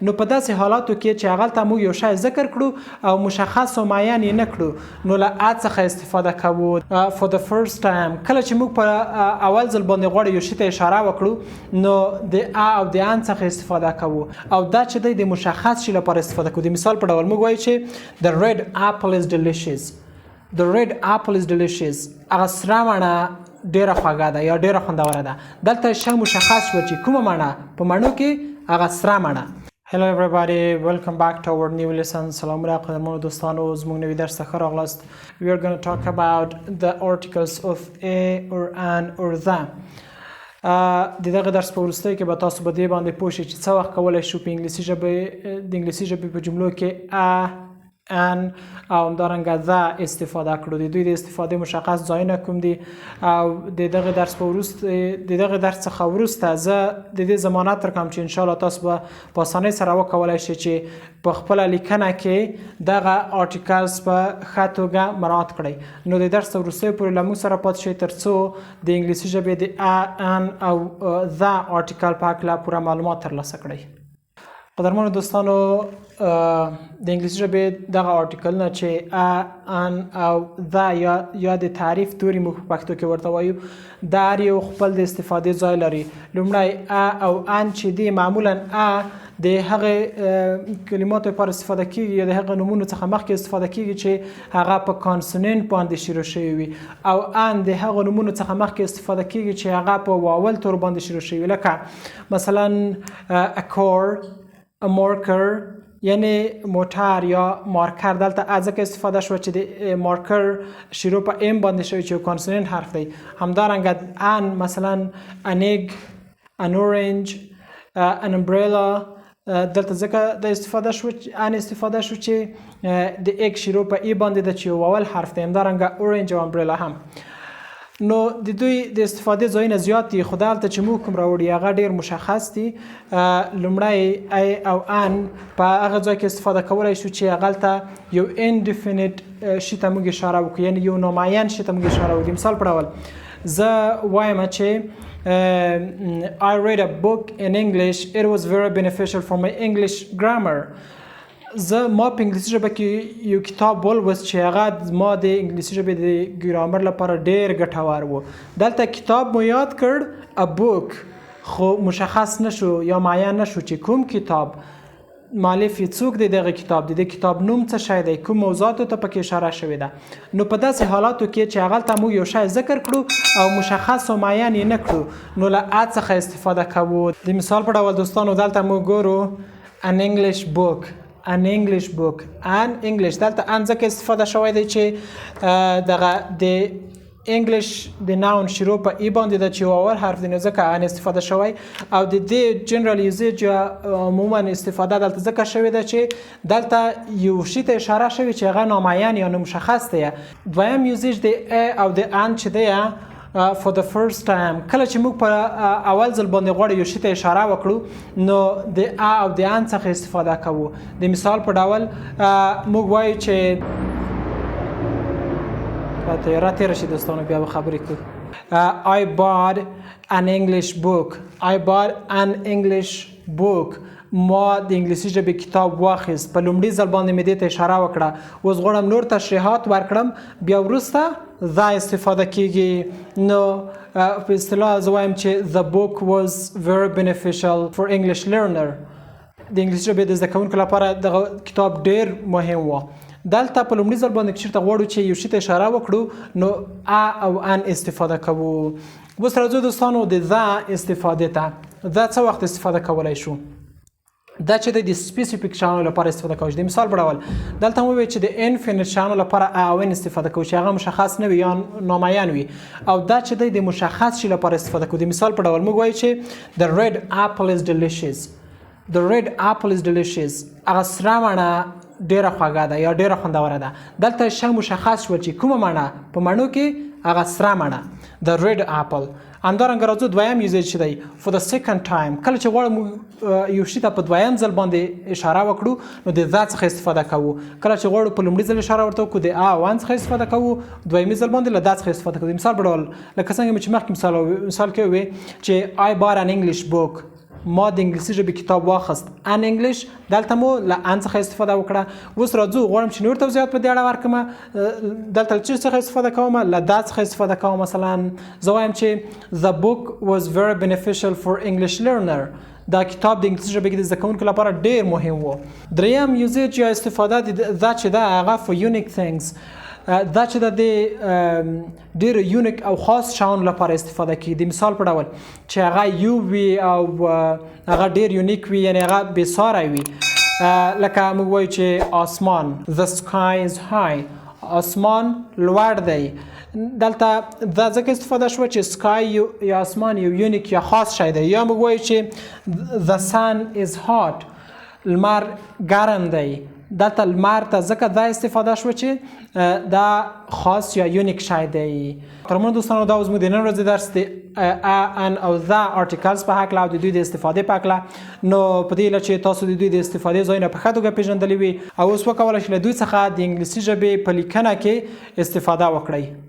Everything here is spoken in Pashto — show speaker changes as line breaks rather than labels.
نو په داسې حالاتو کې چې هغلته موږ یو شی ذکر کړو او مشخص او معین یې نه کړو، نو له a څخه استفاده کوو. For the first time، کله چې موږ په اول ځل باندې غواړو یو شي ته اشاره وکړو، نو د a او د an څخه استفاده کوو او دا چې دی د مشخص شي لپاره استفاده کوو. د مثال په ډول موږ وایو چې the red apple is delicious. The red apple is delicious، هغه سره مڼه ډیره خوږه ده یا ډیره خوندوره ده. دلته شی مشخص شو چې کومه مڼه، په مڼو کې هغه سره مڼه. Hello everybody, welcome back to our new lesson. سلامونه قدرمنو دوستانو، زموږ نوي درس ته ښه راغلاست. We are going to talk about the articles of a or an or the. د دغه درس په وروستیو کې به تاسو به دې باندې پوه شئ چې څه وخت کولی شو په انګلیسي ژبې، د انګلیسي ژبې په جملو کې a، an او همدارنګه the استفاده کړو، د دوی د استفادې مشخص ځایونه کوم دي. او د دغه درس په وروسته، د دغه درس څخه وروسته زه د دې ضمانت درکوم چې ان شاء الله تاسو به په اسانۍ سره وکولای شئ چې په خپله لیکنه کې دغه articles په ښه توګه مراعات کړئ. نو د درس تر وروستیو پورې له موږ سره پاتې شئ ترڅو د انګلیسي ژبې د a، an او the article په هکله پوره معلومات ترلاسه کړئ. قدرمنو دوستانو، د انګلیسي ژبې دغه article ونه چې a، an او the یا د تعریف توري موږ په پښتو کې ورته وایو، دا هر یو خپل د استفادې ځای لري. لومړی a او an چې دی، معمولا a د هغه کلماتو لپاره استفاده کیږي یا د هغه نومونو څخه مخکې استفاده کیږي چې هغه په consonant باندې شروع شوي وي، او an د هغه نومونو څخه مخکې استفاده کیږي چې هغه په vowel تور باندې شروع شوي، لکه مثلا a car، a marker، یعنی موتر یا مارکر. دلته a ځکه استفاده شوه چې د مارکر شروع په M باندې شوی چې یو consonant حرف دی. همدارنګه an، مثلا an egg، an orange، an umbrella. دلته ځکه د استفاده شو، an استفاده شو چې د egg شروع په E باندې ده چې یو vowel حرف دی، همدارنګه orange او umbrella هم. نو د دوی د استفادې ځایونه زیات دي، خو دلته چې موږ کوم راوړي هغه ډیر مشخص دي. لومړی a او an په هغه ځای کې استفاده کولای شو چې هغلته یو indefinite شي ته موږ اشاره وکړو، یعنی یو نامعین شي ته موږ اشاره وکړو. مثال په ډول زه وایم چې I read a book in English, it was very beneficial for my English grammar. زه ما په انګلیسي ژبه کې یو کتاب ولوست چې هغه زما د انګلیسي ژبې د ګرامر لپاره ډیر ګټور و. دلته کتاب مو یاد کړ، a book، خو مشخص نشو یا معین نشو چې کوم کتاب، مؤلف یې څوک دی، دغه کتاب دی، د کتاب نوم څه شی دی، کوم موضوعاتو ته پکې اشاره شوې ده. نو په داسې حالاتو کې چې هغلته موږ یو شی ذکر کړو او مشخص او معین یې نه کړو، نو له a څخه استفاده کوو. د مثال په ډول دوستانو، دلته موږ ګورو an English book، an English book، an English. دلته an ځکه استفاده شوی دی چې دغه د English د noun شروع په E باندې ده چې vowel حرف دی، نو ځکه an استفاده شوی. او د دې general usage یا عموما استفاده دلته ځکه شوې ده چې دلته یو شي ته اشاره شوې چې هغه نامعین یا نامشخص دی. دویم usage د a او د an چې دی، for the first time، کله چې موږ په اول ځل باندې غواړو یو شي ته اشاره وکړو، نو د a او د an څخه استفاده کوو. د مثال په ډول موږ وایو چې طیاره تېره شي دوستانو، بیا به خبرې کوو. I bought an English book. I bought an English book. ما د انګلیسي ژبې کتاب واخیست. په لومړي ځل باندې مې دې ته اشاره وکړه، اوس غواړم نور تشریحات ورکړم، بیا وروسته the استفاده کیږي. نو په اصطلاح زه وایم چې the book was very beneficial for English learner. د انګلیسي ژبې د زده کوونکو لپاره دغه کتاب ډیر مهم و. دلته په لومړي ځل باندې چیرته غواړو چې یو شي ته اشاره وکړو، نو a او an استفاده کوو. اوس راځو دوستانو د the استفاده ته. the څه وخت استفاده کولای شو؟ دا چې د specific شیانو لپاره استفاده کوي. د مثال په ډول دلته مو ویل چې د infinite شیانو لپاره a او an استفاده کوي چې هغه مشخص نه وي یا نامعین وي، او دا چې د مشخص شي لپاره استفاده کوي. د مثال په ډول موږ وایو چې the red apple is delicious. The red apple is delicious. هغه سره مڼه ډیره خوږه ده یا ډیره خوندوره ده. دلته شی مشخص شو چې کومه مڼه، په مڼو کې هغه سره مڼه، the red apple. همدارنګه راځو دویم usage چې دی، for the second time، کله چې غواړو یو شي ته په دویم ځل باندې اشاره وکړو، نو د the څخه استفاده کوو. کله چې غواړو په لومړي ځل اشاره ورته وکړو، د a او an څخه استفاده کوو، دویمي ځل باندې له the څخه استفاده کوو. مثال په ډول لکه څنګه مې چې مخکې مثال کې وی چې I bought an English book. ما د انګلیسي ژبې کتاب واخست، an English، دلته مو له an څخه استفاده وکړه. اوس راځو، غواړم چې نور توضیحات په دې اړه ورکړم. دلته له چیرې څخه استفاده کوم؟ له the څخه استفاده کوم. مثلا زه وایم چې the book was very beneficial for English learner، دا کتاب د انګلیسي ژبې کې د زده کوونکو لپاره ډیر مهم وو. دریم usage یا استفاده د the چې ده، هغه for unique things. دا چې د ډیر unique او خاص شیانو لپاره استفاده کیږي. د مثال په ډول چې هغه یو وي او هغه ډیر unique وي، یعنی هغه بې ساری وي. لکه موږ وایو چې آسمان، the sky is high، آسمان لوړ دی. دلته دا ځکه استفاده شوه چې sky یا آسمان یو unique یا خاص شی دی. یا موږ وایو چې the sun is hot، لمر ګرم دی. دلته لمر ته ځکه دا استفاده شوه چې دا خاص یا unique شی دی. قدرمنو دوستانو، دا اوس موږ د نن ورځې درس د a، an او the articles په هکله او د دوی د استفادې په هکله. نو په دې هیله چې تاسو د دوی د استفادې ځایونه په ښه توګه پیژندلي وي او اوس وکولای شئ له دوی څخه د انګلیسي ژبې په لیکنه کې استفاده وکړئ.